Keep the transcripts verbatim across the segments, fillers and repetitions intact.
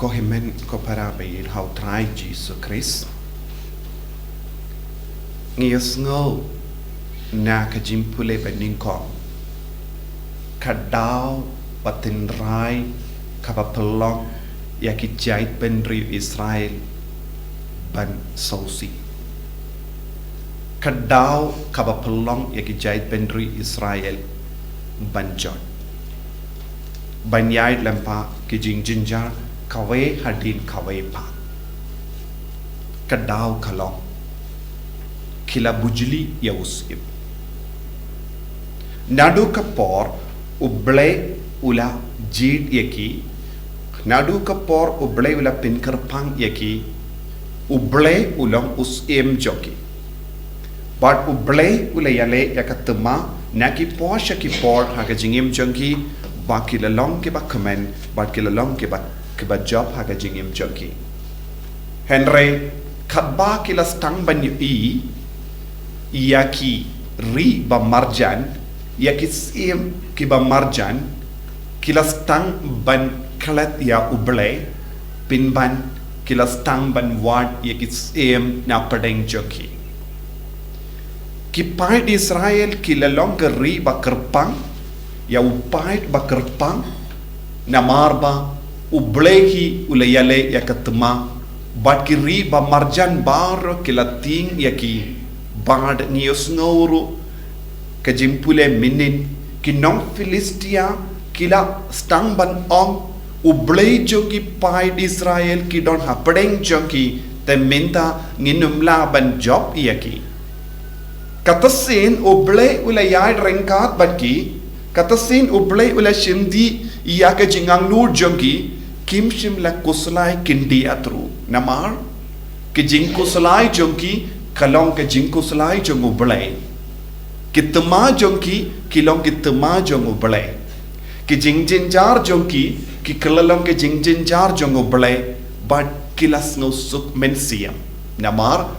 Ko hynmen ko para ba ïeit ha u Trai Jisu Khrist. Ngi ïohsngew na ka jingpule ba nyngkong ka daw ba tynrai kaba pynlong ïa ki jaitbynriew Israel ban sngewsih. Ka daw kaba pynlong ïa ki jaitbynriew Israel ban jot, ban ïaid lyngba ki jingjynjar kawei hadien kawei pat. Ka daw ka long ki la bujli ïa u syiem. Naduh ka por U Blei u la jied ïa ki, naduh ka por U Blei u la pynkyrpang ïa ki, U Blei u long u syiem jong ki. Bad U Blei u la ïaleh ïa ka thma na ki por sha ki por ha ka jingim jong ki, ba ki la long kiba kmen, bad ki la long kiba, kiba jop ha ka jingim jong ki. Hynrei katba ki la sdang ban ïohi ïa ki ri ba marjan, ïa ki syiem kiba marjan, ki la sdang ban klet ïa U Blei, pynban ki la sdang ban wad ïa ki syiem na pdeng jong ki. Ki paid Israel ki la long ka ri ba kyrpang ïa u paid ba kyrpang, namar ba U Blei hi u la ïaleh ïa ka thma, bad ki ri ba marjan baroh ki la tieng ïa ki. Bad ngi ïohsngew ruh ka jingpule mynnin, ki nong Philistia ki la sdang ban ong, U Blei jong ki paid Israel ki don hapdeng jong ki, te mynta ngin ym lah ban jop ïa ki. Kata sien U Blei u la ïaid ryngkat bad ki, kata sien U Blei u la shim dih ïa ka jingangnud jong ki, kim shym la khuslai khyndiat ruh. Namar ka jingkhuslai jong ki ka long ka jingkhuslai jong U Blei. Ki thma jong ki ki long ki thma jong U Blei. Ki jingjynjar jong ki ki kylla long ki jingjynjar jong U Blei, bad ki la sngewsuk mynsiem. Namar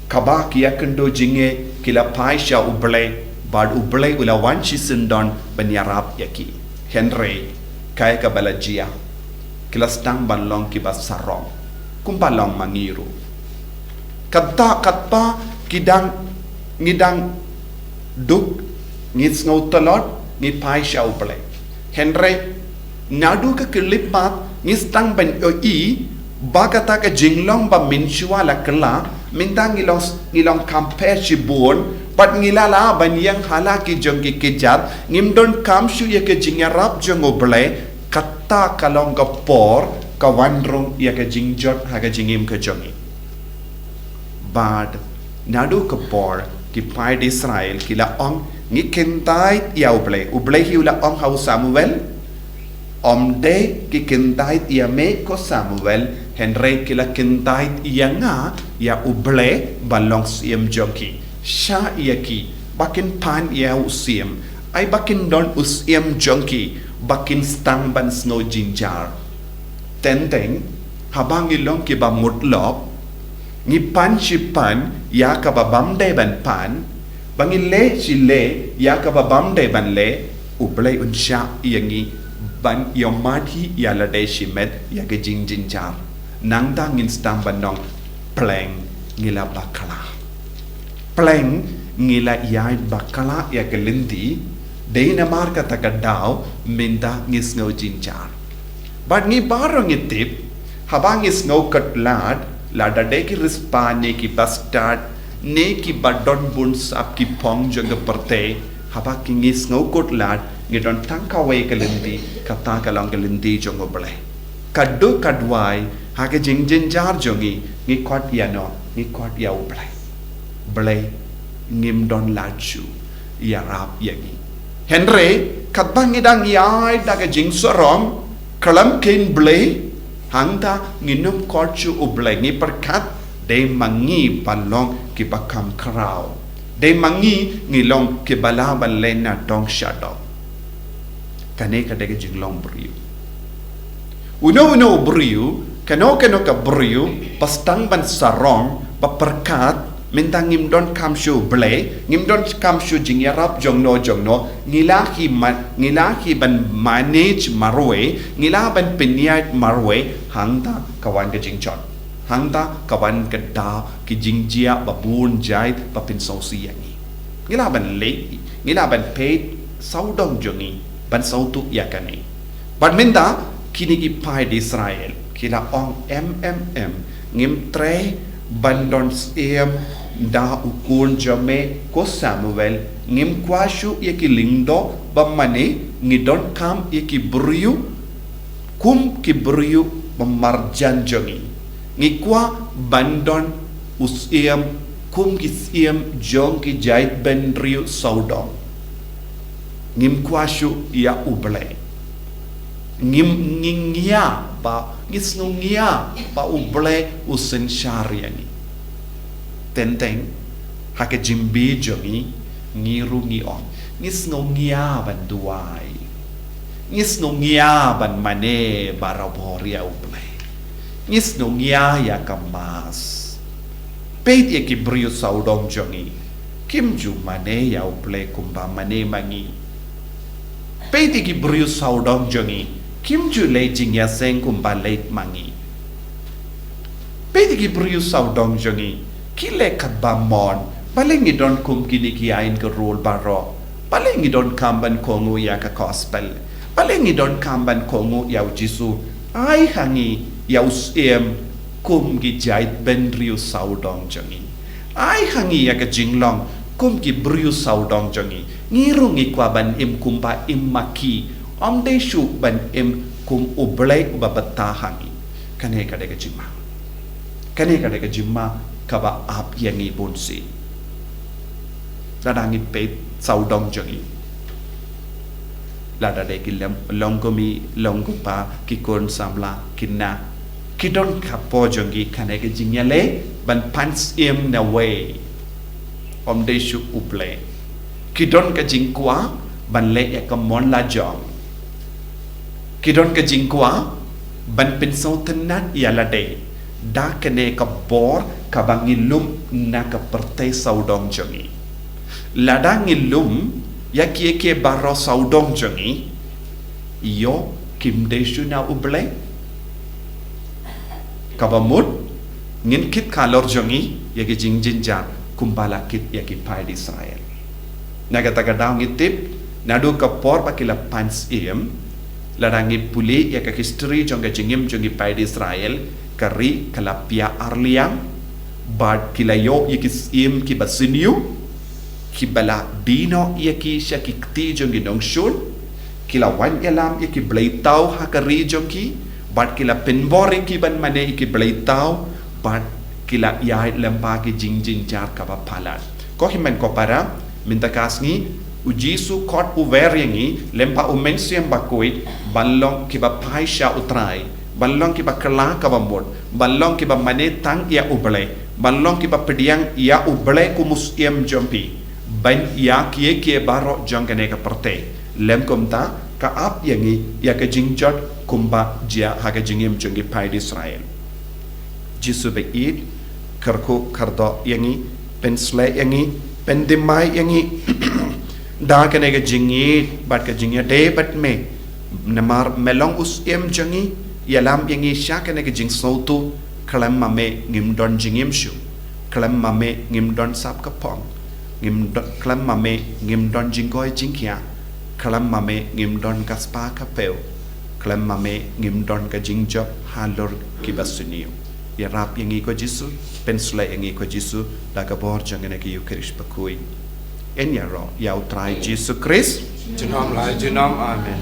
kaba ki ïakynduh jingeh ki la phai sha U Blei, bad U Blei u la wan shisyndon ban ïarap ïa ki. Hynrei kaei kaba la jia, ki la sdang ban long kiba sarong, kumba long ma ngi ruh. Kata katba ki dang, ngi dang duk, ngi sngew tlot, ngi phai sha U Blei. Hynrei naduh ka khyllipmat ngi sdang ban ïohi ba kata ka jinglong ba mynshuwa la kylla, mynta ngi long, ngi long kham pher shibun, bad ngi la lah ban ïeng ha la ki jong ki kjat, ngim donkam shuh ïa ka jingïarap jong U Blei. Kata ka long ka por ka wan rung ïa ka jingjot ha ka jingim ka jong ngi. Bad naduh ka por ki paid Israel ki la ong, ngi kyntait ïa U Blei. U Blei hi u la ong ha u Samuel, ym dei ki kyntait ïa me ko Samuel, hynrei ki la kyntait ïa nga, ïa U Blei ba long syiem jong ki. Shah ïa ki ba kin pan ïa u syiem, ai ba kin don u syiem jong ki, ba kin sdang ban sngew jynjar. Teng teng, haba ngi long kiba mutlop, ngi pan shi pan ïa kaba bym dei ban pan, ba ngi leh shi leh ïa kaba bym dei ban leh, U Blei un shah ïa ngi ban ïohmad hi ïa lade shimet ïa ka jingjynjar. Nangta ngin sdang ban ong, pleng ngi la bakla. Pleng ngi la ïaid bakla ïa ka lynti, dei namar kata ka daw mynta ngi sngew jynjar. Bad ngi baroh ngi tip, haba ngi sngew kot lad, lada dei ki riewspah ne ki bastad ne kiba don bun sap ki phong jong ka pyrthei, haba ki ngi sngew kot lad, ngi don tang kawei ka lynti, kata ka long ka lynti jong U Blei. Ka duk ka duwai ha ka jingjynjar jong ngi, ngi khot ïano? Ngi khot ïa U Blei. Blei, ngim don lad shuh, ïarap ïa ngi. Hynrei katba ngi dang ïaid da ka jingsarong khlem kheiñ Blei, hangta ngin ym khot shuh U Blei, ngi pyrkhat dei ma ngi ba long kiba kham khraw, dei ma ngi ngi long kiba lah ban leh nadong shadong. Kane ka dei ka jinglong briew. Uno uno u briew, kano kano ka briew ba sdang ban sarong, ba pyrkhat Mynta ngim donkam shuh U Blei, ngim donkam shuh jingïarap jongno jongno, ngi lah hi man, ngi lah hi ban manage marwei, ngi lah ban pynïaid marwei, hangta ka wan ka jingjot. Hangta ka wan ka daw ki jingjia ba bun jait ba pynsngewsih ïa ngi. Ngi lah ban leh, ngi lah ban peit sawdong jong ngi ban sawtu ïa kane. Bad mynta kine ki paid Israel ki la ong, em em em, ngim treh ban don syiem da u khun jong me ko Samuel, ngim kwah shuh ïa ki lyngdoh ba mane ngi donkam ïa ki briew kum ki briew ba marjan jong ngi. Ngi kwah ban don u syiem kum ki syiem jong ki jaitbynriew sawdong. Ngim kwah shuh ïa U Blei. Ngim, ngi ngiah ba, ngi sngew ngiah ba U Blei u synshar ïa ngi. Teng teng ha ka jingim jong ngi, ngi ruh ngi ong, ngi sngew ngiah ban duwai. Ngi sngew ngiah ban mane barabor ïa U Blei. Ngi sngew ngiah ïa ka Mass. Peit ïa ki briew sawdong jong ngi, kim ju mane ïa U Blei kumba mane ma ngi. Peit ïa ki briew sawdong jong ngi, kim ju leh jingïaseng kumba leh ma ngi. Peit ïa ki briew sawdong jong ngi, ki leh katba mon. Balei ngi don kum kine ki aiñ ka rul baroh? Balei ngi donkam ban kohnguh ïa ka gospel? Balei ngi donkam ban kohnguh ïa U Jisu? Ai ha ngi ïa u syiem kum ki jaitbynriew sawdong jong ngi. Ai ha ngi ïa ka jinglong kum ki briew sawdong jong ngi. Ngi ruh ngi kwah ban im kumba im ma ki. Ym dei shuh ban im kum U Blei uba btah ha ngi. Kane ka dei ka jingma. Kane ka dei ka jingma kaba ap ïa ngi bunsien. Lada ngi peit sawdong jong ngi, lada dei ki lem, long kmie, long kpa, ki khun samla, ki khynnah, ki don ka por jong ki, kane ka jingïaleh ban pan syiem na wei. Ym dei shuh U Blei. Ki don ka jingkwah ban leh ïa ka mon la jong. Ki don ka jingkwah ban pynsngewtynnat ïa lade da kane ka bor kaba ngi lum na ka pyrthei sawdong jong ngi. Lada ngi lum ïa kiei kiei baroh sawdong jong ngi, ïoh kim dei shuh na U Blei. Kaba mut, ngin kit halor jong ngi ïa ki jingjynjar kumba la kit ïa ki paid Israel. Na kata ka daw ngi tip, naduh ka por ba ki la pan syiem, lada ngi pule ïa ka history jong ka jingim jong ki paid Israel, ka ri ka la pia arliang, bad ki la ïoh ïa ki syiem kiba sniew, kiba la die noh ïa ki sha ki kti jong ki nongshun, ki la wan ïalam ïa ki bleithaw ha ka ri jong ki, bad ki la pynbor ïa ki ban mane ïa ki bleithaw, bad ki la ïaid lyngba ki jingjynjar kaba palat. Ko hynmen ko para, mynta ka sngi, U Jisu khot u wer ïa ngi, lyngba U Mynsiem Bakhuid, ban long kiba phai sha U Trai, ban long kiba kylla kaba mut, ban long kiba mane tang ïa U Blei, ban long kiba pdiang ïa U Blei kum u syiem jong phi, ban ïa kiei kiei baroh jong kane ka pyrthei. Lym kumta, ka ap ïa ngi ïa ka jingjot kumba jia ha ka jingim jong ki paid Israel. Jisu ba ïeit, kyrkhu kyrdoh ïa ngi, pynshlei ïa ngi, pynthymmai ïa ngi da kane ka jingïeit bad ka jingïadei bad me. Namar me long u syiem jong ngi, ïalam ïa ngi sha kane ka jingsngewthuh, khlem ma me ngim don jingim shuh, khlem ma me ngim don sap ka phong, ngim don, khlem ma me ngim don jingkoit jingkhiah, khlem ma me ngim don ka spah ka phew, khlem ma me ngim don ka jingjop halor kiba sniew. Ïarap ïa ngi ko Jisu, pynshlei ïa ngi ko Jisu, da ka bor jong kane ka Eukharist bakhuid. Yn ïaroh ïa U Trai Jisu Khrist. Junom la junom, amen.